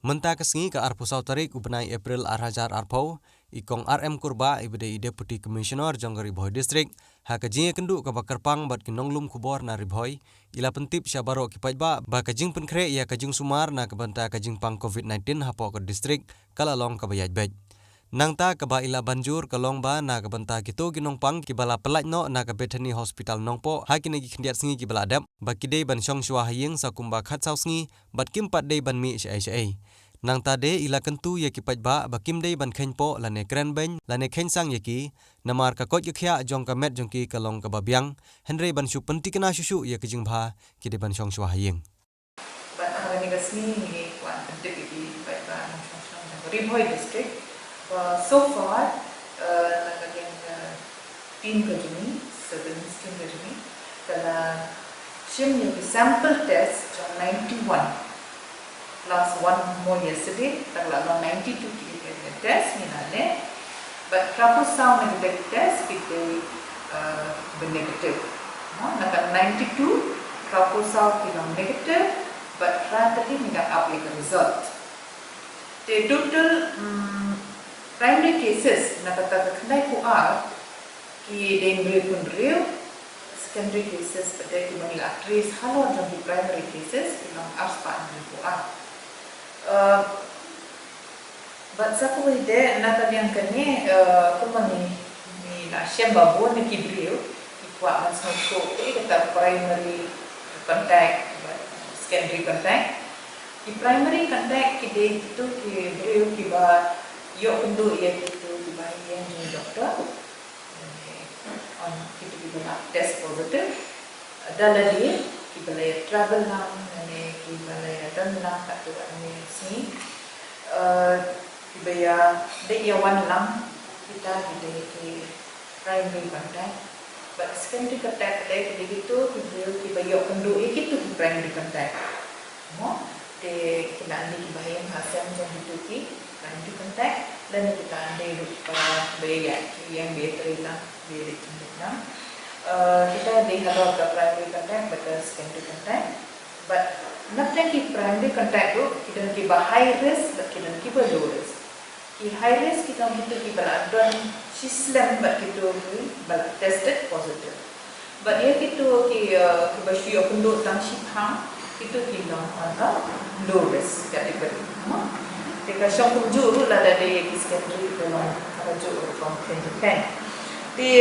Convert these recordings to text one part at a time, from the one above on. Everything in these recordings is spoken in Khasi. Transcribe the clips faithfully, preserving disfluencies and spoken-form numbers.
Mynta ka sngi ka arphew saw tarik u bnai April ar hajar arphew, i Kong R M Kurbah iba dei i Deputy Commissioner jong ka Ri Bhoi District, ha ka jingïakynduh kaba kyrpang bad ki nonglum khubor na Ri Bhoi, i la pyntip sha baroh ki paidbah ba ka jingpynkhreh ïa ka jingsumar na ka bynta ka jingpang covid nineteen hapoh ka district ka la long kaba ïaid beit. Nangta kaba i la ban jur ka long ba na ka bynta kito ki nongpang kiba la pyllait noh na ka Bethany Hospital Nongpoh ha kine ki khyndiat sngi kiba la dep, ba ki dei ban shong shuwa ha ïing sa kumba khatsaw sngi bad kim pat dei ban mih shaei shaei. Nangta de i la kyntu ïa ki paidbah ba kim dei ban kheiñ poh lane kren beiñ lane kheiñ sang ïa ki, namar ka koit ka khiah jong ka met jong ki ka long kaba biang, hynrei ban shu pyntikna shuh shuh ïa ka jingbha, ki dei ban shong shuwa ha ïing. Bad ha kane ka sngi ngi kwah pyntip ïa ki paidbah nongshong shnong jong ka Ri Bhoi District ba so far, eh, na ka liang ka team ka jong ngi, surveillance team ka jong ngi, ka la shim ïa ki sample test jong ninety-one plus one more yesterday, te ka la long ninety-two ki, ki, ki test ngi la leh. Bad phra phew saw negative test ki dei, eh, ba negative. No, na ka ninety-two, phra phew saw ki long negative, bad phra tylli ngi dang ap ïa ka result. Te total, mm, primary cases na kata ka khyndai phew ar ki dei hynriew phew hynriew, secondary cases pat de kiba ngi la trace halor jong ki primary cases ki long arspah hynriew phew ar. Eh, Bad sa kawei de na ka liang kane, eh, kumba ngi, ngi la shem ba bun na ki briew ki kwah ban sngewthuh kaei kata primary contact bad secondary contact. Ki primary contact ki dei kito ki briew kiba ïoh kynduh ïa kito kiba ïeng jong doktor. Lane, um, kito kiba la test positive. Da lade kiba la ïa travel lang lane kiba la ïa don lang katto katne sngi. Uh, kiba ïa dei ïa wan lang kita ki dei ki primary contact. Bad secondary contact lei ki dei kito ki briew kiba ïoh kynduh ïa kito ki primary contact. Mo, te ki la dei kiba ïeng ha sem jong kito ki primary contact, lane kita dei ruh kiba ïa ki ïeng ba ïa trei lang, ba ïa leit jingmut lang. Eh, kita dei halor ka primary contact bad ka secondary contact. Bad na pdeng ki primary contact ruh ki don kiba high risk bad ki don kiba low risk. Ki high risk ki long kito kiba la don shi slem bad kito kiba la tested positive. Bad ïa kito ki, uh, kiba shu ïoh kynduh tang shi phang, kito ki long on a low risk category. Mo? Te ka shong kumjuh ruh lada dei ïa ki secondary kiba long kumjuh ruh, long kumjuh. Te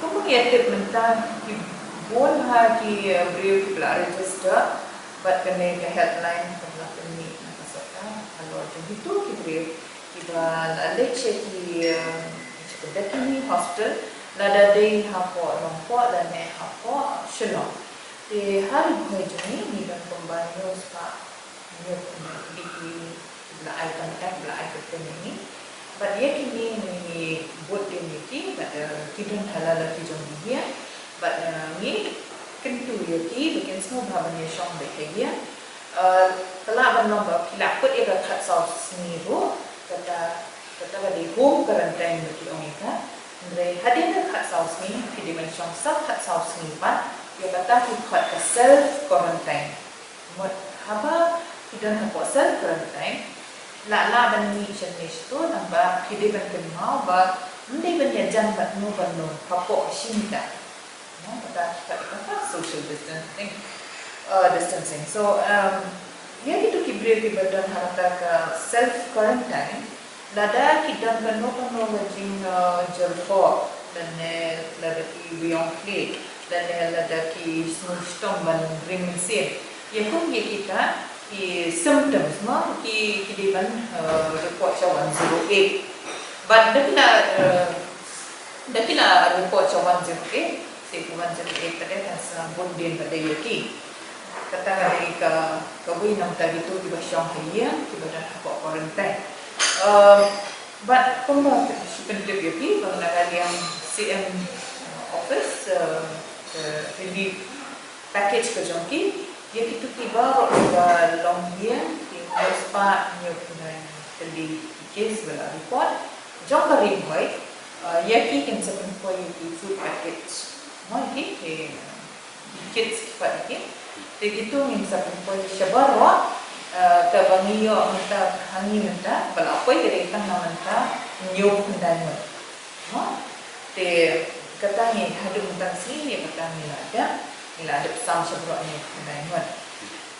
kumba ngi ïa tip mynta ki bun ha ki, uh, briew kiba la register bad kane ka helpline kaba la pynmih na ka sorkar halor jong kito ki briew kiba la leit sha ki, eh, sha ka Bethany Hospital, lada dei hapoh Nongpoh lane hapoh Shillong. Te ha Ri Bhoi jong ngi ngi don kumba hynñiew spah hynñiew phew hynriew tylli kiba la ai contact, ba la ai kyrteng ïa ngi. Bad ïa kine ngi bud dien ïa ki bad, eh, ki don ha la la ki jong ki ïing. Bad, eh, ngi kyntu ïa ki ba kin sngewbha ban ïa shong beit ha ïing. Eh, ka lah ban long ba phi lah kut ïa ka khatsaw sngi ruh, kata, kata ka dei home quarantine ba ki ong ïa ka. Hynrei hadien ka khatsaw sngi phi dei ban shong sa khatsaw sngi pat, ïa kata ki khot ka self quarantine. Mut haba phi don hapoh self quarantine, lah lah ban mih shane shato, naba phi dei ban kynmaw ba ym dei ban ïajan bad no bad no hapoh shi mita. No, kata, kata, kata social distancing. Uh, distancing. So, um, ïa kito ki briew kiba don ha kata ka self quarantine, lada ki don kano kano ka jing, uh, jyrpok, lane lada ki biang klik, lane lada ki sngewshitom ban ring mynsiem. Ïa kum ïa kita ki symptoms, mo, ki, ki dei ban, uh, report sha one zero eight. Bad da ki la, uh, da ki la report sha one zero eight, sa ka one zero eight ka dei kan sa bud dien pat ïa ki. Kata ka dei ka, kawei na bynta kito kiba shong ha ïing, kiba don hapoh quarantine. Um, bad kumba shu pyntip ïa phi, ba na ka liang C M office, uh, uh, relief package ka jong ki, ïa kito kiba ruh kiba long ïing, ki hynñiew spah hynñiew phew nai tylli ki case ba la report jong ka Ri Bhoi, uh, ïa ki kin sa pynpoi ïa ki food package. Mo, ïa ki, ki, ki kits ki pat ïa ki. Te kito ngin sa pynpoi shabar ruh. Eh, kaba ngi ïoh mynta, ha ngi mynta, ba la poi ka dei tang na mynta hynñiew phew khyndai ngut. Mo? Te kata ngi haduh mynta sngi ngi kata ngi la dep, ngi la dep sam sha baroh hynñiew phew khyndai ngut.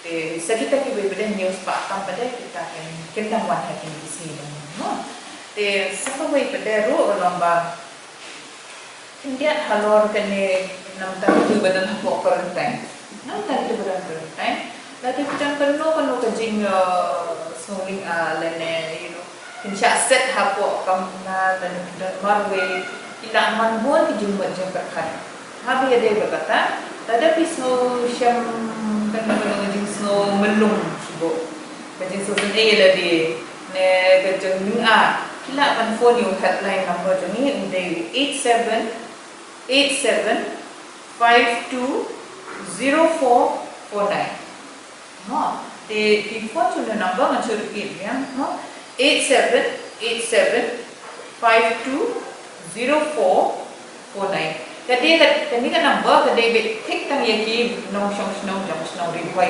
Te sa kita kiwei pat de hynñiew spah tam pat de kita kin, kin dang wan ha kine ki sngi ba ngi, mo? Te sa kawei pat de ruh ka long ba khyndiat halor kane, namar kito ba don hapoh quarantine. Namar kito ba don quarantine, lada ki don kano kano ka jing, eh, sngewlyngngoh, ah, lane, you know, kin shah set hapoh kamra lane ki don marwei, ki lah man bun ki jingmut jingpyrkhat. Haba ïadei bad kata, lada phi sngew shem kano kano ka jingsngew myllung shuh, ka jingsngew sngewsih ïa lade, ne ka jinglyngngoh, ki lah ban phone ïa u helpline number jong ngi, u dei eight seven eight seven five two zero four four nine. Mo, te phi phone sha u number, ngan shu repeat biang, mo, eight seven eight seven five two zero four four nine. Ka dei ka, kane ka number ka dei beit thik tang ïa ki nongshong shnong jong shnong Ri Bhoi.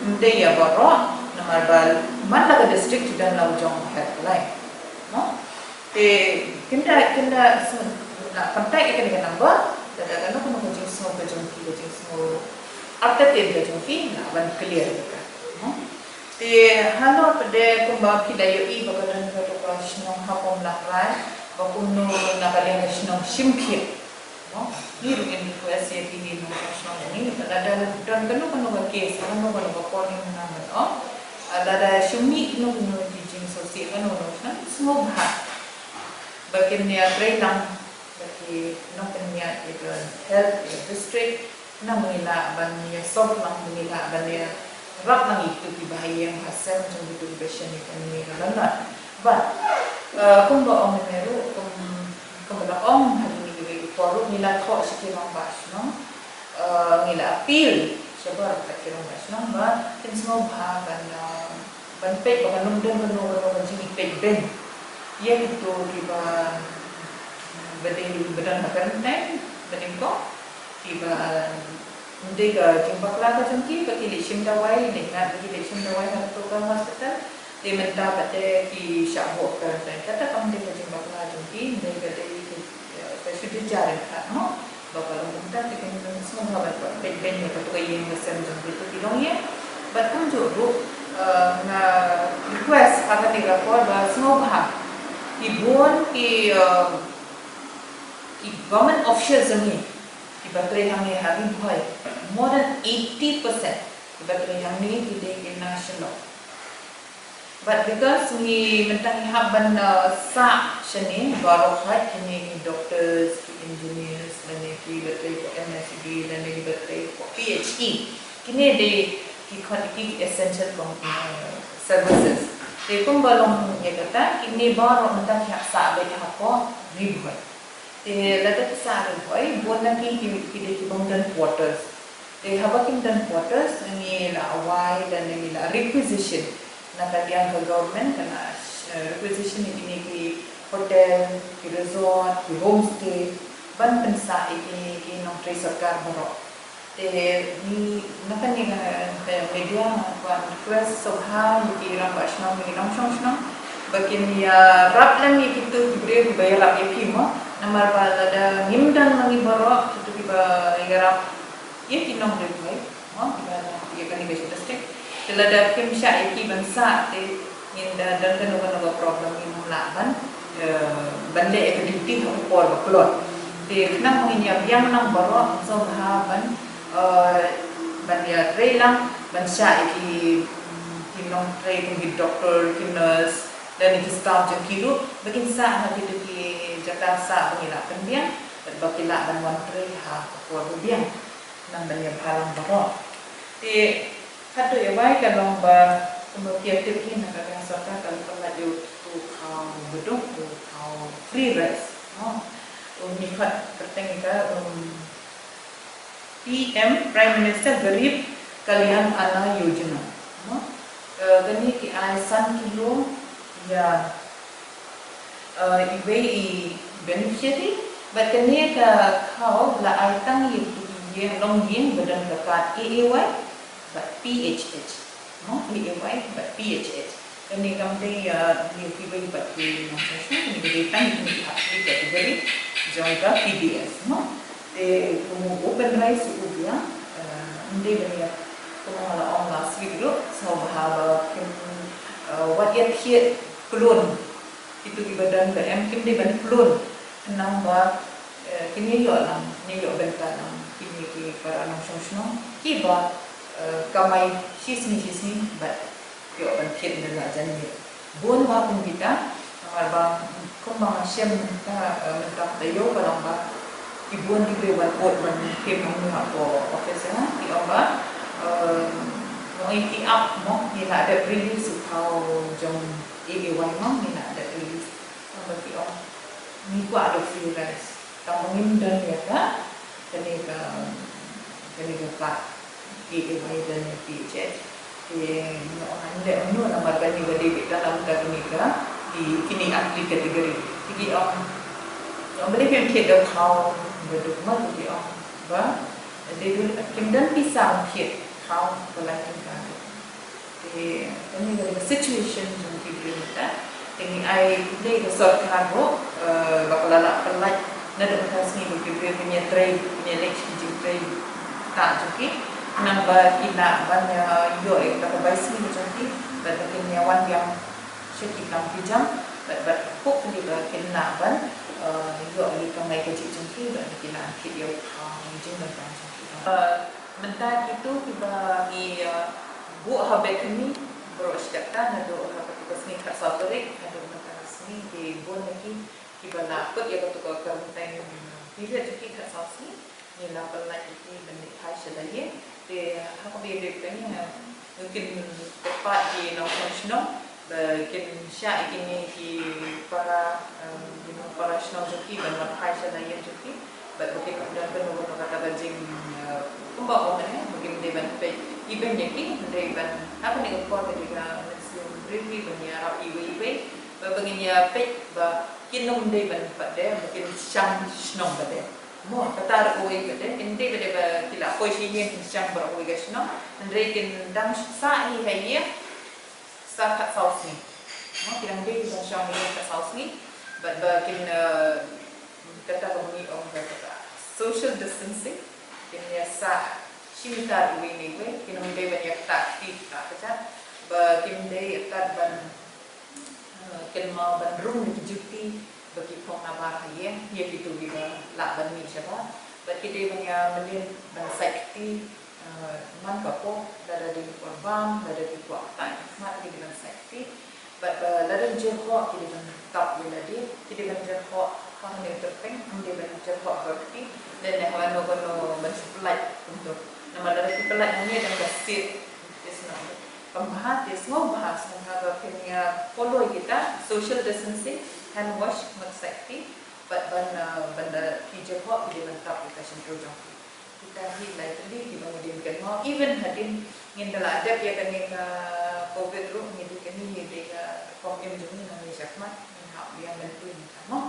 Ym dei ïa baroh, namar ba man la ka district ki don la u jong helpline. Mo? Te kynda, kynda sngewbha contact ïa kane ka number, lada kano kano ka jingsngew ka jong phi, ka jingsngew artatien ka jong phi, lah ban clear ïa ka. Mo? Te halor pat de kumba phi la ïohi ba ka don kato ka shnong ha Umlakrai, ba kumno na ka liang ka shnong shim khia. Mo, ngi ruh ngin request ïa kine nongshong shnong jong ngi, lada don kano kano ka case, kano kano ka por, ngin ym nang ban ong. Ah, lada shu mih kano kano ki jingsngewsih kano kano shnong, sngewbha ba kin ïatrei lang bad ki nongpynïaid ïa ka health ïa ka district, khnang ba ngin lah ban ïa solve lang, ba ngin lah ban ïarap lang ïa kito kiba ha ïing ha sem jong kito kiba shem ïa kane ka lanot. Bad, eh, kumba ong mynne ruh, kum, kumba la ong ha kine kiwei ki por ruh, ngi la thoh sha ki rangbah shnong, eh, ngi la appeal sha baroh ki rangbah shnong ba kin sngewbha ban, eh, ban peit ba kan ym don kano kano ka jingïapeit beiñ ïa kito kiba, ba dei, ba don ha quarantine, ba nyngkong, kiba ym dei ka jingbakla ka jong ki ba ki leit shim dawai, leit ngat ba ki leit shim dawai ha kato ka hospital. Te mynta pat de ki shah buh quarantine, kata kam dei ka jingbakla jong ki, ym dei ka dei ka, eh, ka shu jynjar ryngkat, mo. Ba ka long kumta te kan sngewbha ban peit beiñ ïa kato ka ïing ka sem jong kito ki longïing. Bad kumjuh ruh, eh, nga request ha kane ka por ba sngewbha ki bun ki, eh, ki government officials jong ngi kiba trei hangne ha Ri Bhoi, more than eighty percent kiba trei hangne ki dei ki na Shillong. But because ngi mynta ngi hap ban, uh, sah shane baroh, kine ki doctors, ki engineers, lane kiba trei hapoh M S D, lane kiba trei hapoh P H E. Kine dei ki khot ki essential com-, uh, services. Te kumba long ïa kata, kine baroh mynta ki hap sah beit hapoh Ri Bhoi. Te lada ki sah Ri Bhoi, bun na ki, ki, ki dei ki bym don quarters. Te haba kim don quarters, ngi la wai lane ngi la requisition na ka liang ka government, ka la, eh, requisition ïa kine ki hotel, ki resort, ki homestay, ban pynsah ïa kine ki nongtrei sorkar baroh. Te ngi, na kane ka, ka media, nga kwah request sngewbha ïa ki rangbah shnong, ïa ki nongshong shnong, ba kin ïarap lem ïa kito ki briew kiba ïarap ïa phi, mo. Namar ba lada ngim don ma ngi baroh kito kiba ïarap ïa ki nong Ri Bhoi, mo, kiba ïa kane ka district. Te lada kim shah ïa ki ban sah, te ngin da don kano kano ka problem, ngim lah ban, eh, ban leh ïa ka duty ha ka por ba kloi. Te khnang ba ngin ïa biang lang baroh, sngewbha ban, eh, ban ïatrei lang, ban shah ïa ki, mm, ki nongtrei kum ki doctor, ki nurse, lane ki staff jong ki ruh, ba kin sah ha kito ki jaka sah ba ngi lah pynbiang, bad ba ki lah ban wan trei ha ka por ba biang. Nang ban ïa bha lang baroh. Te haduh ïa wai ka long ba kumba phi ïa tip hi, na ka liang sorkar ka la pynlait ïa uto u thaw baduk, u thaw free rice, mo. U ngi khot kyrteng ïa ka, um, P M, Prime Minister Garib Kalyan Anna Yojana, mo. Eh, kane ki ai san kilo ïa, eh, iwei i beneficiary, bad kane ka khaw la ai tang ïa ki ïing, longïing ba don ka kad A A Y bad P H H. Mo, A A Y bad P H H. Kane kam dei ïa ïa kiwei pat ki nongshong shnong, kane ka dei tang kine ki three category jong ka P D S, mo. Te kum u open rice u biang, eh, ym dei ban ïa, kumba nga la ong last week ruh, sngewbha ba kim, eh, wat ïa thied klun kito kiba don ba em, kim dei ban klun. Khnang ba, eh, kin ïoh lang, kin ïoh bynta lang kine ki para nongshong shnong kiba, eh, kamai shisngi shisngi bad ïoh ban thied ynda la jan miet. Bun ba kum kita, namar ba kumba nga shem mynta, eh, mynta ka taïew ka long ba ki bun ki briew ba put ban thied nongmih hapoh office, eh, ki ong ba, eh, ngi ki ap mo, ngi la dep release u thaw jong A A Y mo, ngi la dep release. Tang ba ki ong ngi kwah da free rice. Tang ba ngim don ïa ka, kane ka, kane ka card. Ki A Y don ïa P H H. Te nga ong hynrei ym noh namar ba ngi ba dei beit tang lam ka kane ka, ki, kine ki three category. Te ki ong, ki ong balei phim thied da thaw, da duk ma, te ki ong ba dei dei kim don pisa thied thaw ba lai tyngka. Te kane ka dei ka situation jong ki briew mynta. Te ngi ai khublei ïa ka sorkar ruh, eh, ba ka la lah pyllait naduh mynta ka sngi ba ki briew kin ïatrei, kin ïaleit sha ki jingtrei ktah jong ki. Khnang ba ki lah ban ïa ïoh ïa kata ka bai sngi ka jong ki bad ba kin ïa wan biang sha ki kam ki jam bad, bad hopefully ba kin lah ban, eh, ïoh ïa ka kamai kajih jong ki bad ba kin lah thied ïa u thaw ïa ka jingbynta jong ki. Eh, Mynta kito kiba ngi, uh, buh ha Bethany, baroh shi katta naduh ha katu ka sngi khatsaw tarik haduh mynta ka sngi, ki bun na ki kiba la kut ïa katu ka quarantine, uh, period jong ki khatsaw sngi. Ngi la pyllait ïa ki ban leit phai sha la ïing. Te, uh, ha kaba ïadei bad kane, uh, ngi kin kyrpad ïa ki nongshong shnong ba kin shah ïa kine ki para, em, ki nongpara shnong jong ki ban wan phai sha la ïing jong ki. Bad ba kin ym don kano kano kata ka jing, eh, kumba ong ne, ba kim dei ban peit. Even ïa ki, hynrei ban, ha kane ka por ka dei ka mynsiem briew ki ban ïarap iwei iwei. Ba, ba ngin ïa peit ba kin ym dei ban pat de, ba kin shang shnong pat de. Mo, kata ruh kawei pat de, kin dei pat de ba ki la poi sha ïing kin shang baroh kawei ka shnong. Hynrei kin dang sah hi ha ïing sa khatsaw sngi. Mo, ki dang dei ban shong ïing khatsaw sngi. Bad ba kin, eh, kata ba ngi ong ba kata social distancing. Kin ïa sah shi meter iwei na iwei, kin ym dei ban ïa ktah kti ktah kjat. Ba kim dei ïa ktah ban, eh, kynmaw ban rung ïa ki juti ba ki phong nabar ha ïing, ïa kito kiba lah ban mih shabar. Bad ki dei ban ïa mlien ban sait kti, eh, man ka por, lada dei por bam, lada ki kwah ktah, mat ki dei ban sait kti. Bad, eh, lada ki jyrhoh ki dei ban tap ïa lade, ki dei ban jyrhoh ha kane ka tyrpeng, ym dei ban jyrhoh ha kti, lane ha kano kano ban shu pyllait kumto. Namar lada ki pyllait hangne dang ka sit, is not good. Kam bha, te sngewbha, sngewbha ba phin ïa follow ïa kita social distancing, hand wash, mut sait kti, bad ban, eh, ban da ki jyrhoh ki dei ban tap ïa ka shyntur jong ki. Kita hi lai tylli kiba ngi dei ban kynmaw, even hadien ngin da la dep ïa kane ka covid ruh, ngi dei kane hi dei ka rukom im jong ngi nangne shakhmat, ngin hap biang ban poi mynta mo.